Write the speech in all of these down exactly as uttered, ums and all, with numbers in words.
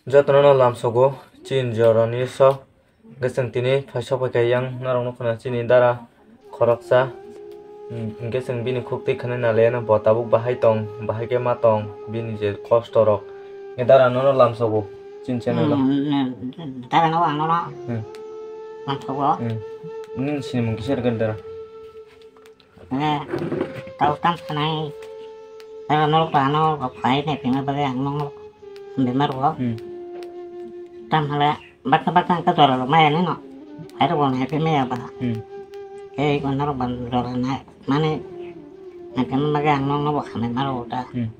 Jotono no lamsogo chin jorani so. Hwnkhe chwng tini phaisa phaikha yang norok nukha chini dara khoroksa. Hmm, hwnkhe chwng bini khuk twi khwnwi nalaiya no bo tabuk bahai tong, bahai khe ma tong bini je kosto rok. Hwnkhe dara nono lamsogo chin channel o. Hmm, dara no ang nono Hmm. lamsogo. Hmm. Nini sinimung kisa rwgani dara. Eh, tau tam sanai. Tau norok ano phai nai phima bagwi ang norok bemar o. Hmm. Tam hala baksa baksa ang ka jora rok maya nino. Phai rok bo nai phima ya ba. Hmm. Eh, ko norok ban jora nai. Mane nai phima bagwi ang norok bo khamai maro ta. Hmm.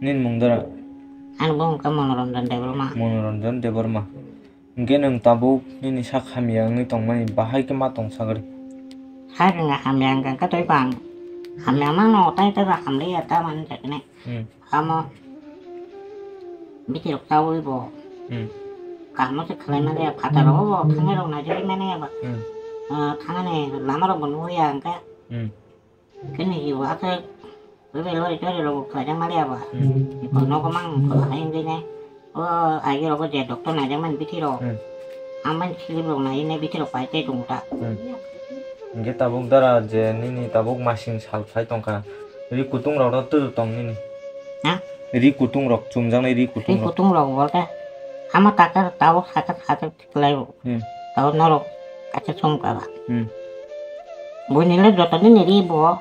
Nini mung dara? Ani bung ka Monoranjan Debbarma. Monoranjan Debbarma. Hwnkhe nwng tabuk nini sak hamya wngwi tongmani bahai khe ma tong sagri? Sak wngkha hamya wngkha khe twi bang. Hamya mano tai tei ba hamliya ta mani jaknai. Hmm. Amo bitirok chaui bo. Hmm. Kamo se khlai mani ya phataro bo thangni rok nai jagwi mani ya ba. Hmm. Ah, thangni lama rok bo nugwi ya wngkha. Hmm. Kini hibo ake bebe lori tori rok khlai jang mali abo. Hmm. Iko nogo mang ko hai wngwi nai. O agi rogo je doctor nai jang mani bithi rok. Hmm. Ang mani slip rok nai ne bithi rok pai tei tung ta. Hmm. Hwnkhe tabuk dara je nini tabuk masing sal phai tongkha. Ri kutung rok no twi tong nini. Ha? Ri kutung rok chumjaknai ri kutung rok. Ri kutung rok bolte. Ama takar tabuk sakar sakar. Kwlai bo. Hmm. Tao norok kaisa song kha ba. Hmm. Buini le joto nini ri bo.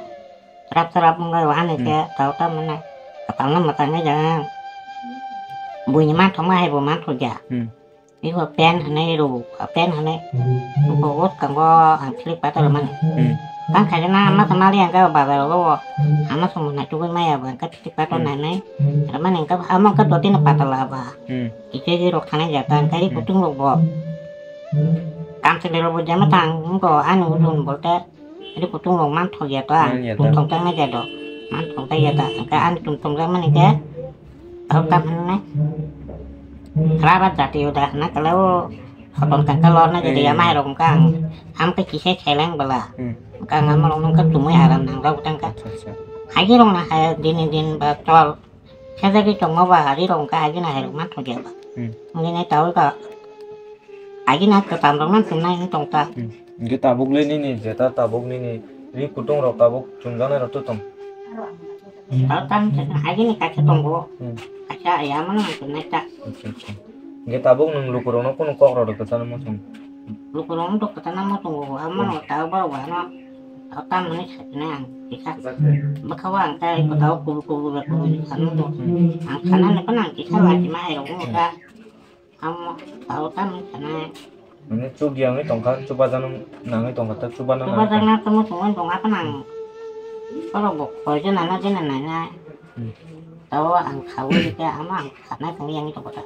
Trap trap wngkha ba hani Hmm. khe tao ta mane. Katal no mwtai nai jang. Buini manthok ma hai bo manthok ya. Hmm. Iko pen hwnwi rw, pen hwnwi. Bo wot kango ang philip patar mani. Hmm. Tang khaina ma sa mali ang ka bazar ro. Ama song na tugui maya ba ka philip patar Hmm. nai nai. Mani ka ama ka doti na patar la ba. Hmm. Kisa kisa rok thana ya ta, kari Hmm. kutung rok bo. Kam se rok bo jama tang, ko ani ujun bolte, ri kutung rok man thok ya ta, Man ya ta. Tung thok tang ya do, man thok ta ya ta, ka ani tung thok jak mani ke, tau kam hwn nai. Rara jati uda hana kala o, hoton ka kalor na jadi Hmm. ya mai rok ka, am ka kisa seleng bala, Hmm. ka ngam rok nung ka tumui aram nang rok tang ka. Acha, acha. Agi rok na hai din din ba tol. Sajagwi tongma ba ari rok wngkha agini hai rok man thokya ba. Hmm. Wngwi nai tabuk ka agini hai kwtam rok man chumnai wng tong ta. Hmm. Hwnkhe tabuk le nini jeta tabuk nini ri kutung rok tabuk chumjaknai rok to tong. Tabuk tam agini kaisa tongo. Hmm. Kaisa ya mano man chumnai ta. Acha, acha. Hwnkhe tabuk nwng lukurokno kunu kok rok rwkha chana muchung? Lukurokno rwkha chana muchungo, amo no tabuk borok bo ano tabuk tam hwnwi sakhinai ang kisa. Bwkha o ang tai tabuk kubur kubur bai kubur sanwi do. Hmm. Ang sanani phano ang kisa lachima hai rok wngkha ka. Amo tabuk tam hwnwi sanai. Mane chukya wngwi tongkha, chubajakno nangwi tongkha, ta chubana nangwi tongkha. Chubajakna tongwi tongwi tongkha phano ang borok bo koi jana na jena nainai. Hmm. Tao ang khaui khe ama ang khanai thangwi yang tongkha ta.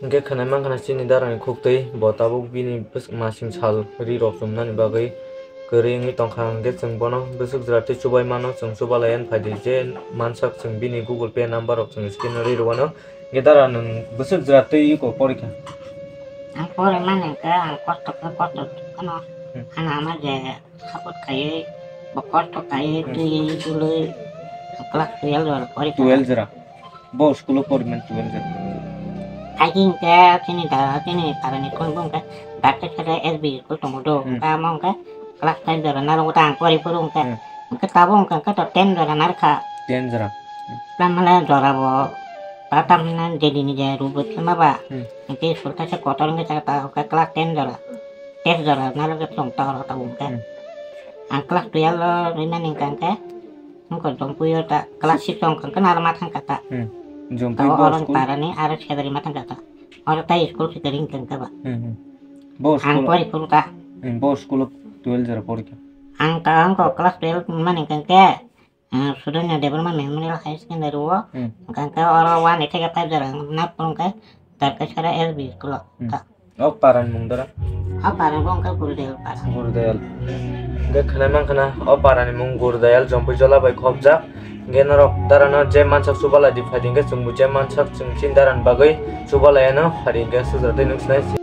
Hwnkhe khwnai mankha na chini darani khuktwi, bo tabuk bini bwswk masing sal ri rok chumnani bagwi kwrwi wngwi tongkha, hwnkhe chwng bono bwswk jwra twi chubai mano, chwng chubalaiya phai di, je mansak chwng bini Google Pay number rok chwng screen o ri rwano. Hwnkhe dara nwng bwswk jwra twi iko porikha? Ang pori mani hwnkhe ang kosto khe kosto phano Hmm. hana ama je Support khaiwi, bo kosto khaiwi, Hmm. twiwi, tului, class twelve jora porikha. Twelve jora. Bo school o poriman twelve jora. Hai khe hinkhe chini da, chini parani phone bo hinkhe Dakti sara S B school tongo do. Hmm. Hinkhe amo hinkhe class ten jora narwgo ta ang pori phuru hinkhe. Hmm. Hinkhe tabuk hinkhe, hinkhe to ten jora narwkha. Ten jora. Tamhane jora bo, ta tamhane jedini je rubui thangma ba. Hmm. Hinkhe school kaisa kotor hinkhe ta hinkhe class ten jora. Test jora narwk tong ta oro tabuk hinkhe. Hmm. Ang class twelve o rimani hinkha hinkhe, wngkha Jompui o ta class six o wngkha hinkhe naro ma thangkha ta. Hmm. Jompui tao bo oro school? Parani aro secondary ma thangkha ta. Oro tai school secondary hinkha hinkhe ba. Hmm, hmm. Bo ang school pori phuru ta. Hmm, bo school o twelve jora porikha. Ang ta wngkha class twelve mani hinkha hinkhe, Ah, Sudonya Debbarma Memorial High Secondary o. Hmm. Hwnkhe oro one theke five jora na phurung khe Darkeshwara S B school o. Hmm. Ka- O parani mung dara? O parani mung khe Gurudayal para. Gurudayal. Hwnkhe khwnai mankha na o parani mung Gurudayal, Jompui Jola bai khopjak. Hwnkhe norok darano je mansak chubalai di phai di, hwnkhe chwngbo je mansak chwng chini darani bagwi chubalaiano phai di, hwnkhe sujra tei nwng sinai si-